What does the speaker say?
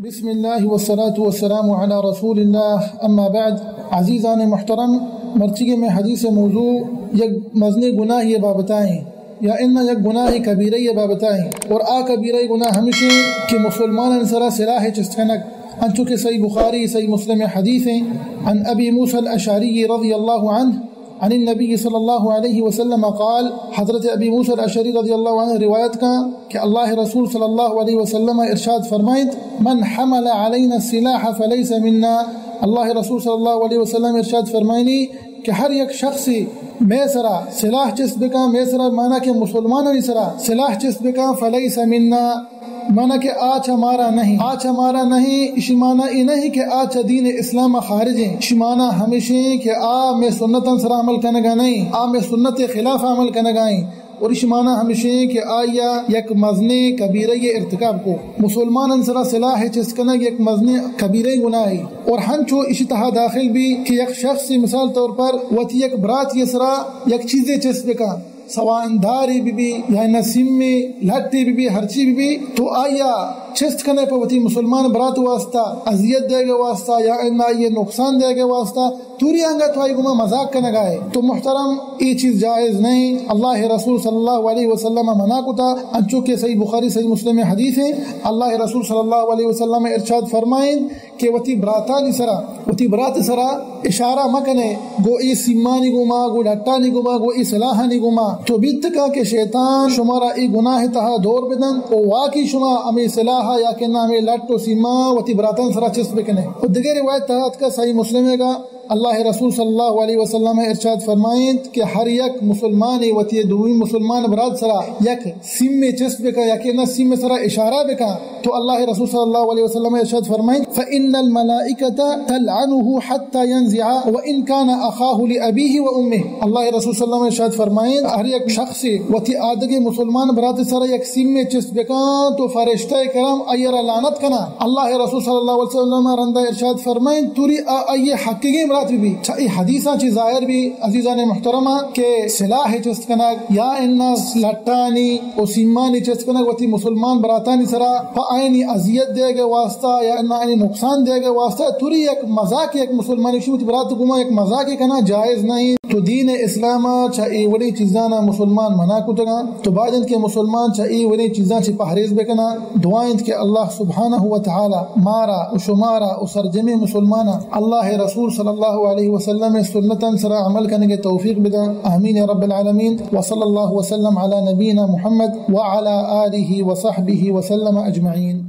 بسم اللہ والصلاة والسلام علی رسول اللہ، اما بعد۔ عزیزان محترم، مرچیگیں مئے حدیث موضوع یک مزنیں گناہی بابتائیں، یا انا یک گناہ کبیرہ بابتائیں، اور آ کبیرہ گناہ ہمیشیں کہ مسلمانان سرا سلاح چست کنگ، انچو کہ صحیح بخاری، صحیح مسلم حدیث ہیں۔ عن ابی موسی الاشعری رضی اللہ عنہ عن النبی صلی اللہ علیہ وسلم قال، حضرت ابی موسی الاشعری رضی اللہ عنہ روایت کا کہ اللہ رسول صلی اللہ علیہ وسلم ارشاد فرمائیت، من حمل علینا السلاح فلیس منا۔ اللہ رسول صلی اللہ علیہ وسلم ارشاد فرمائنی کہ ہر یک شخص مئے سرا سلاح چست بکا، مئے سرا مانا کہ مسلمانانی سرا سلاح چست بکا، فلیس منا، مانا کہ آ چہ مارا نہیں، آ چہ مارا نہیں، اشی مانا ای نہیں کہ آ چہ دین اسلام خارج ہیں، اشی مانا ہمیشیں کہ آ مئے سنتاں سرا عمل کنگا نہیں، آ مئے سنت خلاف عمل کنگا ہیں، اور اشی مانا ہمیشیں کہ آیا یک مزنیں کبیرہ ارتکاب کو، مسلمانان سرا سلاح چست کنگ یک مزنیں کبیرہ گناہی، اور ہنچو اشی تہا داخل بھی کہ یک شخص مثال طور پر وتی یک برات یہ سرا یک چیزے چست بکا، سواء دارے بہ بی یا نہ سیمے لٹے بہ بی، ہرچی بہ بی، تو آیا چست کنے پہ وتی مسلمان برات واسطہ اذیت دیگ واسطہ یا انا آئی نقصان دیگ واسطہ، توری انگا تو آئی گما مذاق کنگائے۔ تو محترم، اے چیز جائز نہیں۔ اللہ رسول صلی اللہ علیہ وسلم منع کتا، انچو کہ صحیح بخاری صحیح مسلم حدیث ہیں۔ اللہ رسول صلی اللہ علیہ وسلم ارشاد فرمائیں کہ وتی براتانی سرا، وتی برات سرا اشارہ مکنے گو اے سیمانی گوما، گو ڈٹانی گوما، گو اے سلاحانی گوما۔ تو بیت کا کہ شیطان شمارا اے گناہ تہا دور بدن و واقعی شما ہمیں سلاح یا کہ نہ ہمیں لٹ و سیما وتی براتان سرا چست بکنے۔ و دگہ روایت تہا اتکا صحیح مسلم کا اللہ رسول صلی اللہ علیہ وسلم ارشاد فرمائیں کہ ہر یک مسلمان وتی دومی مسلمان برات سرا یک سیمے چست بکا یا کہ نہ سیم سرا اشارہ بکا، تو اللہ رسول صلی اللہ علیہ وسلم ارشاد فرمائیں، فإن الملائکة تلعنه حتى ينزع وإن كان أخاه لأبيه وأمه۔ اللہ رسول صلی اللہ علیہ وسلم ارشاد فرمائیں، ہر یک شخص وتی آدگے مسلمان برات سرا یک سیمے چست بکاں تو فرشتہ کرام آئی را لعنت کنا۔ اللہ رسول صلی اللہ علیہ وسلم رندا ارشاد فرمائیں، توری آ آئی حقیقی برات بی۔ چا اے حدیثاں چی ظاہر بی عزیزان محترمہ کہ سلاح چست کنگ یا انا لٹانی و سیمانی چست کنگ وتی مسلمان براتانی سرا پہ آئینی اذیت دیگ واسطہ یا انا آئینی نقصان دیگ واسطہ، توری یک مذاق، یک مسلمانی شی وتی برات گما یک مذاق کنا جائز نہیں۔ تو دین اسلام چا اے وڑی چیزانا مسلمان منع کتگا، تو باید انت کہ مسلمان چا اے وڑی چیزاں چی پہریز بکنا۔ دعا انت کہ اللہ سبحانہ و تعالی مارا و شمارا و سرجمیں مسلمانا اللہ رسول صلی اللہ علیہ وسلم سنتاں سرا عمل کنگ توفیق بدا۔ آمین یا رب العالمین۔ وصلی اللہ وسلم علی نبینا محمد وعلی آلہ وصحبہ وسلم اجمعین۔